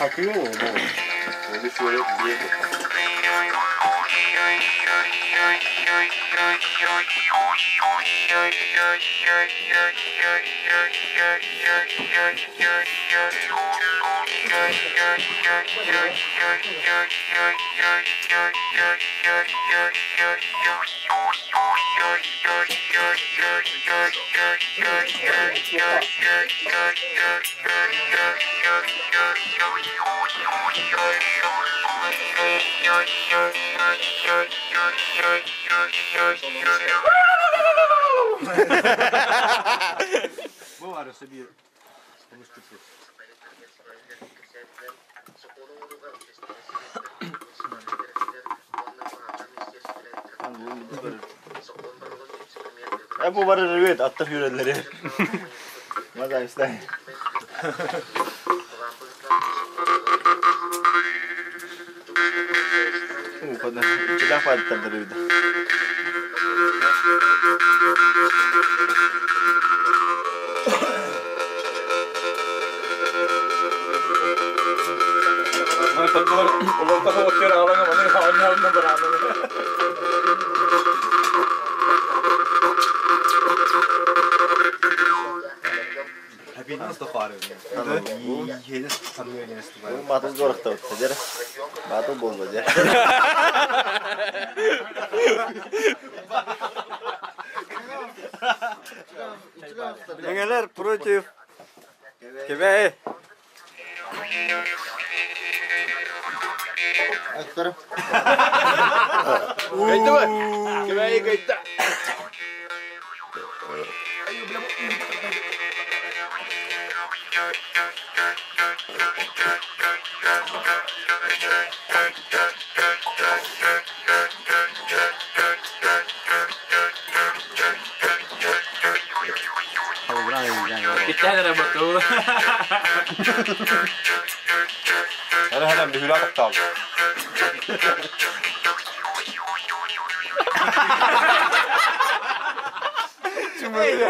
Бу баар өссө биир Бу бар ревет аттар хүрэллэри. Мазайстай. Иччилээх баайдыттар эбит. Батыл дорохтоотто дьэ. Батыл буолла дьэ. Мэҥэлэр против Кэбээйи. Кыайдыбыт! Кэбээйи кыайда! Киттээн эрэ боту. Һара һара бүһүрэ тохтоол. Чумыры.